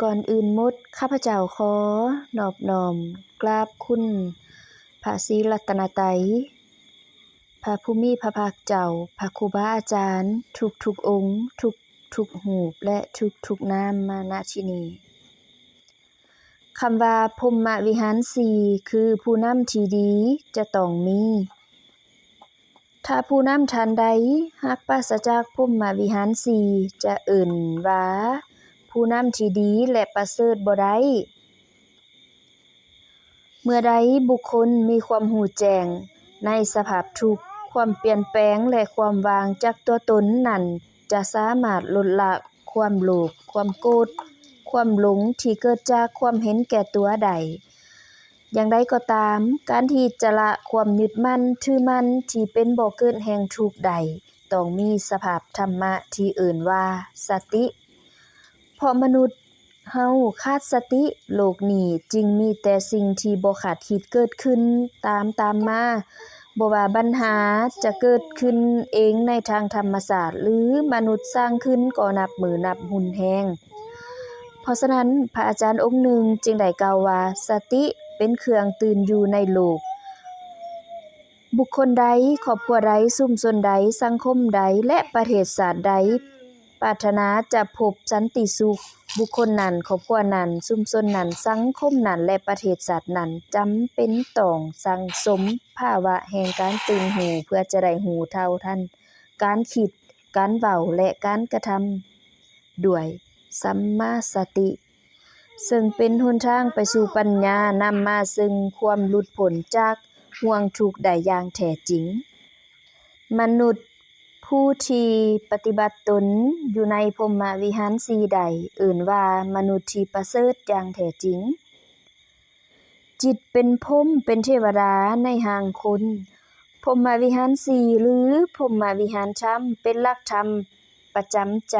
ກ່ອນອື່ນໝົດ ຂ້າພະເຈົ້າຂໍນອບນ້ອມກາບຄຸນພະສີລັດຕະນະໄຕ, ພະພູມີພະພາກເຈົ້າ, ພະຄູບາອາຈານທຸກໆອົງ, ທຸກໆຮູບ ແລະ ທຸກໆນາມມາ ນະທີ່ນີ້. ຄຳວ່າພົມມະວິຫານສີ່ ຄືຜູ້ນຳທີ່ດີຈະຕ້ອງມີ. ຖ້າຜູ້ນຳທ່ານໃດຫາກປາສະຈາກພົມມະວິຫານສີ່ ຈະເອີ້ນວ່າຜູ້ນຳທີ່ດີ ແລະ ປະເສີດບໍ່ໄດ້. ເມື່ອໃດບຸກຄົນມີຄວາມຮູ້ແຈ້ງໃນສະພາບທຸກ, ຄວາມປ່ຽນແປງ ແລະ ຄວາມວ່າງຈາກຕົວຕົນນັ້ນ ຈະສາມາດລົດລະຄວາມໂລບ, ຄວາມໂກດ, ຄວາມຫຼົງທີ່ເກີດຈາກຄວາມເຫັນແກ່ຕົວໄດ້. ຢ່າງໃດກໍຕາມ, ການທີ່ຈະລະຄວາມຍຶດໝັ້ນຖືໝັ້ນທີ່ເປັນບໍ່ເກີດແຫ່ງທຸກໄດ້ ຕ້ອງມີສະພາບທຳມະທີ່ເອີ້ນວ່າສະຕິ. ເພາະມະນຸດເຮົາຂາດສະຕິ, ໂລກນີ້ຈຶ່ງມີແຕ່ສິ່ງທີ່ບໍ່ຄາດຄິດເກີດຂຶ້ນຕາມຕາມມາ. ບໍ່ວ່າບັນຫາຈະເກີດຂຶ້ນເອງໃນທາງທຳມະຊາດ ຫຼື ມະນຸດສ້າງຂຶ້ນກໍນັບມື້ນັບຮຸນແຮງ. ເພາະສະນັ້ນ, ພະອາຈານອົງໜຶ່ງຈຶ່ງໄດ້ກ່າວວ່າ, ສະຕິເປັນເຄື່ອງຕື່ນຢູ່ໃນໂລກ. ບຸກຄົນໃດ, ຄອບຄົວໃດ, ຊຸມຊົນໃດ, ສັງຄົມໃດ ແລະ ປະເທດຊາດໃດ ປາດຖະໜາຈະພົບສັນຕິສຸກ, ບຸກຄົນນັ້ນ, ຄອບຄົວນັ້ນ, ຊຸມຊົນນັ້ນ, ສັງຄົມນັ້ນ ແລະ ປະເທດຊາດນັ້ນ ຈຳເປັນຕ້ອງສັ່ງສົມພາວະແຫ່ງການຕື່ນຮູ້ ເພື່ອຈະໄດ້ຮູ້ເທົ່າທັນການຄິດ, ການເວົ້າ ແລະ ການກະທຳ ດ້ວຍສຳມາສະຕິ, ເຊິ່ງເປັນຫົນທາງໄປສູ່ປັນຍາ, ນຳມາເຊິ່ງຄວາມຫຼຸດພົ້ນຈາກຫ່ວງທຸກໄດ້ຢ່າງແທ້ຈິງ. ມະນຸດຜູ້ທີ່ປະຕິບັດຕົນຢູ່ໃນພົມມະວິຫານສີ່ໄດ້ ເອີ້ນວ່າມະນຸດທີ່ປະເສີດຢ່າງແທ້ຈິງ. ຈິດເປັນພົມ ເປັນເທວະດາໃນຮ່າງຄົນ. ພົມມະວິຫານສີ່ ຫຼື ພົມມະວິຫານທຳ ເປັນຫຼັກທຳປະຈຳໃຈ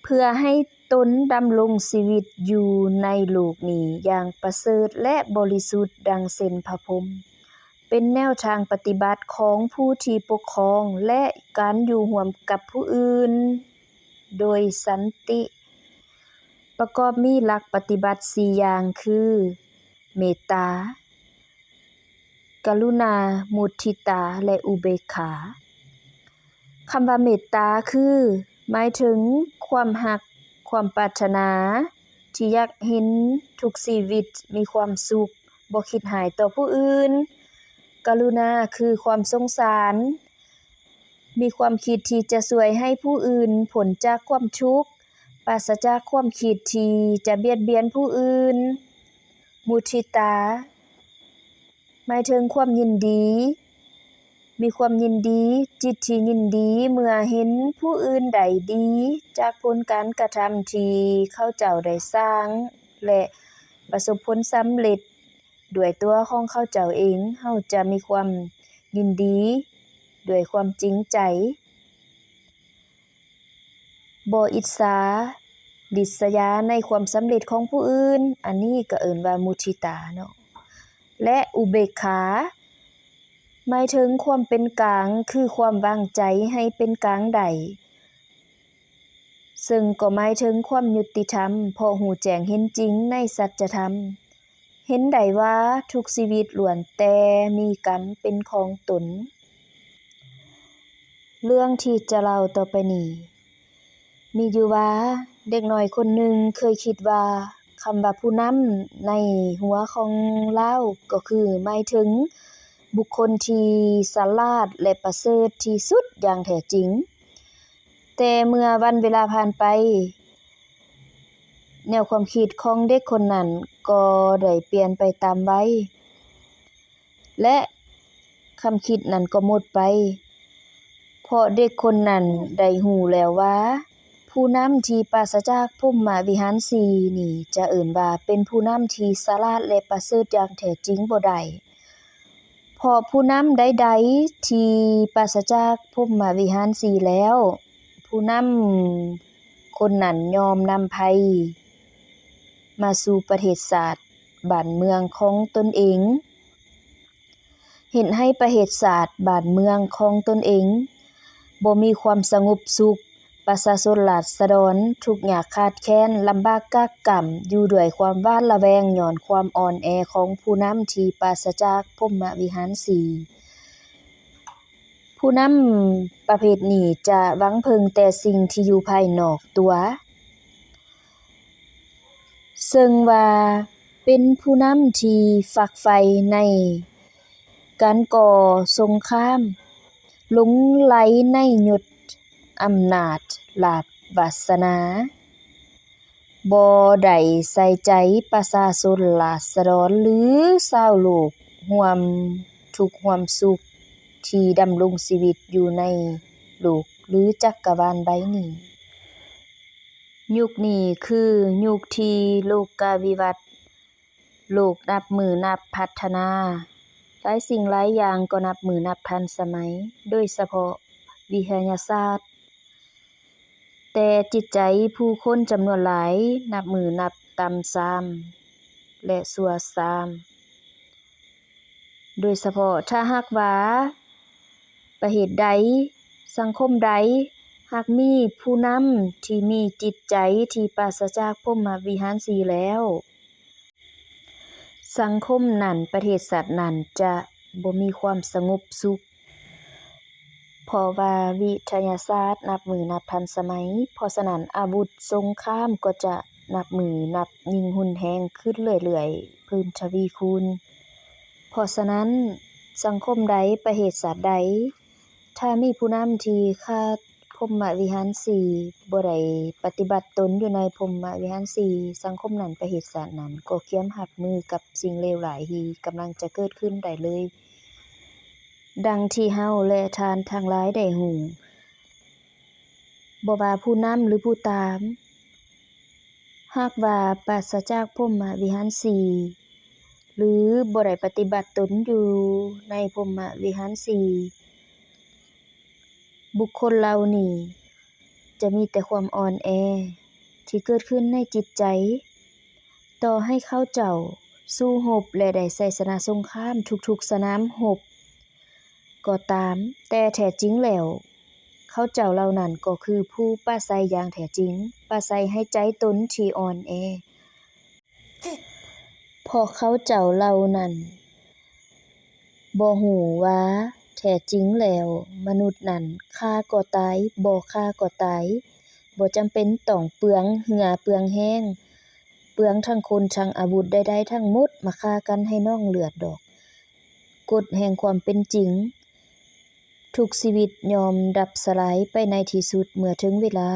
ເພື່ອໃຫ້ຕົນດຳລົງຊີວິດຢູ່ໃນໂລກນີ້ຢ່າງປະເສີດ ແລະ ບໍລິສຸດ ດັ່ງເຊັ່ນພະພົມ. ເປັນແນວທາງປະຕິບັດຂອງຜູ້ທີ່ປົກຄອງ ແລະ ການຢູ່ຮ່ວມກັບຜູ້ອື່ນໂດຍສັນຕິ. ປະກອບມີຫຼັກປະຕິບັດສີ່ຢ່າງຄື ເມດຕາ, ກະລຸນາ, ມຸທິຕາ ແລະ ອຸເບກຂາ. ຄຳວ່າເມດຕາຄື ໝາຍເຖິງຄວາມຮັກ, ຄວາມປາດຖະໜາທີ່ຢາກເຫັນທຸກຊີວິດມີຄວາມສຸກ, ບໍ່ຄິດຮ້າຍຕໍ່ຜູ້ອື່ນ. ກະລຸນາຄືຄວາມສົງສານ, ມີຄວາມຄິດທີ່ຈະຊ່ວຍໃຫ້ຜູ້ອື່ນພົ້ນຈາກຄວາມທຸກ, ປາສະຈາກຄວາມຄິດທີ່ຈະບຽດບຽນຜູ້ອື່ນ. ມຸທິຕາ ໝາຍເຖິງຄວາມຍິນດີ, ມີຄວາມຍິນດີ, ຈິດທີ່ຍິນດີເມື່ອເຫັນຜູ້ອື່ນໄດ້ດີຈາກຜົນການກະທຳທີ່ເຂົາເຈົ້າໄດ້ສ້າງ ແລະ ປະສົບຜົນສຳເລັດດ້ວຍຕົວຂອງເຂົາເຈົ້າເອງ. ເຮົາຈະມີຄວາມຍິນດີດ້ວຍຄວາມຈິງໃຈ. ບໍ່ອິດສາ, ລິດສະຍາໃນຄວາມສຳເລັດຂອງຜູ້ອື່ນ, ອັນນີ້ກໍເອີ້ນວ່າມຸທິຕາເນາະ. ແລະ ອຸເບກຂາ ໝາຍເຖິງຄວາມເປັນກາງ, ຄືຄວາມວາງໃຈໃຫ້ເປັນກາງໄດ້, ເຊິ່ງກໍໝາຍເຖິງຄວາມຍຸຕິທຳ, ເພາະຮູ້ແຈ້ງເຫັນຈິງໃນສັດຈະທຳ, ເຫັນໄດ້ວ່າທຸກຊີວິດລ້ວນແຕ່ມີກຳເປັນຂອງຕົນ. ເລື່ອງທີ່ຈະເລົ່າຕໍ່ໄປນີ້ ມີຢູ່ວ່າເດັກນ້ອຍຄົນໜຶ່ງເຄີຍຄິດວ່າ ຄຳວ່າຜູ້ນຳໃນຫົວຂອງລາວກໍຄືໝາຍເຖິງບຸກຄົນທີ່ສະຫຼາດ ແລະ ປະເສີດທີ່ສຸດຢ່າງແທ້ຈິງ. ແຕ່ເມື່ອວັນເວລາຜ່ານໄປ, ແນວຄວາມຄິດຂອງເດັກຄົນນັ້ນກໍໄດ້ປ່ຽນໄປຕາມໄວ ແລະ ຄຳຄິດນັ້ນກໍໝົດໄປ, ເພາະເດັກຄົນນັ້ນໄດ້ຮູ້ແລ້ວວ່າ ຜູ້ນຳທີ່ປາສະຈາກພົມມະວິຫານສີ່ນີ້ ຈະເອີ້ນວ່າເປັນຜູ້ນຳທີ່ສະຫຼາດ ແລະ ປະເສີດຢ່າງແທ້ຈິງບໍ່ໄດ້. ເພາະຜູ້ນຳໃດໆທີ່ປາສະຈາກພົມມະວິຫານສີ່ແລ້ວ, ຜູ້ນຳຄົນນັ້ນຍ່ອມນຳໄພມາສູ່ປະເທດຊາດບ້ານເມືອງຂອງຕົນເອງ, ເຮັດໃຫ້ປະເທດຊາດບ້ານເມືອງຂອງຕົນເອງບໍ່ມີຄວາມສະຫງົບສຸກ, ປະຊາຊົນລາດສະດອນທຸກຍາກຂາດແຄ້ນ, ລຳບາກກາກກຳ, ຢູ່ດ້ວຍຄວາມຫວາດລະແວງຍ້ອນຄວາມອ່ອນແອຂອງຜູ້ນຳທີ່ປາສະຈາກພົມມະວິຫານສີ່. ຜູ້ນຳປະເພດນີ້ຈະຫວັງເພິ່ງແຕ່ສິ່ງທີ່ຢູ່ພາຍນອກຕົວ, ເຊິ່ງວ່າເປັນຜູ້ນຳທີ່ຝັກໃຝ່ໃນການກໍ່ສົງຄາມ, ຫຼົງໄຫຼໃນຍົດອຳນາດລາບວາສະໜາ. ບໍ່ໄດ້ໃສ່ໃຈປະຊາຊົນລາດສະດອນ ຫຼື ຊາວໂລກຮ່ວມທຸກຮ່ວມສຸກທີ່ດຳລົງຊີວິດຢູ່ໃນໂລກ ຫຼື ຈັກກະວານໃບນີ້. ຍຸກນີ້ຄືຍຸກທີ່ໂລກາວິວັດ, ໂລກນັບມື້ນັບພັດທະນາ, ຫຼາຍສິ່ງຫຼາຍຢ່າງກໍນັບມື້ນັບທັນສະໄໝ, ໂດຍສະເພາະວິທະຍາສາດ. ແຕ່ຈິດໃຈຜູ້ຄົນຈຳນວນຫຼາຍນັບມື້ນັບຕ່ຳຊາມ ແລະ ຊົ່ວຊາມ, ໂດຍສະເພາະຖ້າຫາກວ່າປະເທດໃດ, ສັງຄົມໃດ ຫາກມີຜູ້ນຳທີ່ມີຈິດໃຈທີ່ປາສະຈາກພົມມະວິຫານສີ່ແລ້ວ, ສັງຄົມນັ້ນ, ປະເທດຊາດນັ້ນຈະບໍ່ມີຄວາມສະຫງົບສຸກ, ເພາະວ່າວິທະຍາສາດນັບມື້ນັບທັນສະໄໝ, ເພາະສະນັ້ນອາວຸດສົງຄາມກໍຈະນັບມື້ນັບຍິ່ງຮຸນແຮງຂຶ້ນເລື້ອຍໆ, ເພີ່ມທະວີຄູນ. ເພາະສະນັ້ນ, ສັງຄົມໃດ, ປະເທດຊາດໃດ, ຖ້າມີຜູ້ນຳທີ່ຂາດພົມມະວິຫານສີ່, ບໍ່ໄດ້ປະຕິບັດຕົນຢູ່ໃນພົມມະວິຫານສີ່, ສັງຄົມນັ້ນ, ປະເທດຊາດນັ້ນ ກໍກຽມຮັບມືກັບສິ່ງເລວຮ້າຍທີ່ກຳລັງຈະເກີດຂຶ້ນໄດ້ເລີຍ. ດັ່ງທີ່ເຮົາ ແລະ ທ່ານທັງຫຼາຍໄດ້ຮູ້, ບໍ່ວ່າຜູ້ນຳ ຫຼື ຜູ້ຕາມ, ຫາກວ່າປາສະຈາກພົມມະວິຫານສີ່ ຫຼື ບໍ່ໄດ້ປະຕິບັດຕົນຢູ່ໃນພົມມະວິຫານສີ່, ບຸກຄົນເຫຼົ່ານີ້ຈະມີແຕ່ຄວາມອ່ອນແອທີ່ເກີດຂຶ້ນໃນຈິດໃຈ. ຕໍ່ໃຫ້ເຂົາເຈົ້າສູ້ຮົບ ແລະ ໄດ້ໄຊຊະນະສົງຄາມທຸກໆສະໜາມຮົບກໍຕາມ, ແຕ່ແທ້ຈິງແລ້ວ ເຂົາເຈົ້າເຫຼົ່ານັ້ນກໍຄືຜູ້ປາໄສຢ່າງແທ້ຈິງ, ປາໄສໃຫ້ໃຈຕົນທີ່ອ່ອນແອ. ເພາະເຂົາເຈົ້າເຫຼົ່ານັ້ນບໍ່ຮູ້ວ່າແທ້ຈິງແລ້ວມະນຸດນັ້ນຂ້າກໍຕາຍ, ບໍ່ຂ້າກໍຕາຍ, ບໍ່ຈຳເປັນຕ້ອງເປືອງເຫື່ອເປືອງແຮງ, ເປືອງທັງຄົນທັງອາວຸດໃດໆທັງໝົດມາຂ້າກັນໃຫ້ນອງເລືອດດອກ. ກົດແຫ່ງຄວາມເປັນຈິງ, ທຸກຊີວິດຍ່ອມດັບສະຫຼາຍໄປໃນທີ່ສຸດເມື່ອເຖິງເວລາ.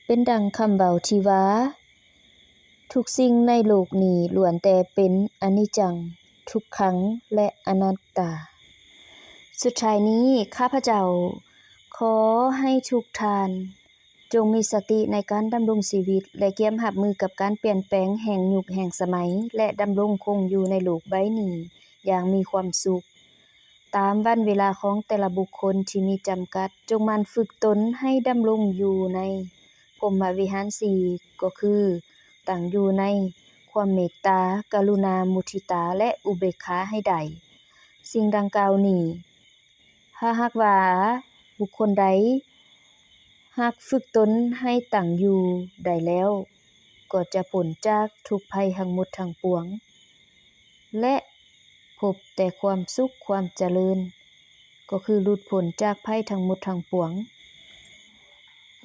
ເປັນດັ່ງຄຳເວົ້າທີ່ວ່າ, ທຸກສິ່ງໃນໂລກນີ້ລ້ວນແຕ່ເປັນອະນິດຈັງ, ທຸກຂັງ ແລະ ອະນັດຕາ. ສຸດທ້າຍນີ້, ຂ້າພະເຈົ້າຂໍໃຫ້ທຸກທ່ານ ຈົ່ງມີສະຕິໃນການດຳລົງຊີວິດ ແລະ ກຽມຮັບມືກັບການປ່ຽນແປງແຫ່ງຍຸກແຫ່ງສະໄໝ ແລະ ດຳລົງຄົງຢູ່ໃນໂລກໃບນີ້ຢ່າງມີຄວາມສຸກ ຕາມວັນເວລາຂອງແຕ່ລະບຸກຄົນທີ່ມີຈຳກັດ. ຈົ່ງໝັ່ນຝຶກຕົນໃຫ້ດຳລົງຢູ່ໃນພົມມະວິຫານສີ່ ກໍຄືຕັ້ງຢູ່ໃນຄວາມເມດຕາ, ກະລຸນາ, ມຸທິຕາ ແລະ ອຸເບກຂາໃຫ້ໄດ້. ສິ່ງດັ່ງກ່າວນີ້ ຖ້າຫາກວ່າບຸກຄົນໃດຫາກຝຶກຕົນໃຫ້ຕັ້ງຢູ່ໄດ້ແລ້ວ, ກໍຈະພົ້ນຈາກທຸກໄພທັງໝົດທັງປວງ ແລະ ພົບແຕ່ຄວາມສຸກຄວາມຈະເລີນ, ກໍຄືຫຼຸດພົ້ນຈາກໄພທັງໝົດທັງປວງ.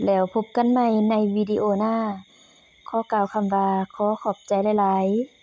ແລ້ວພົບກັນໃໝ່ໃນວິດີໂອໜ້າ. ຂໍກ່າວຄຳວ່າ ຂໍຂອບໃຈຫຼາຍໆ.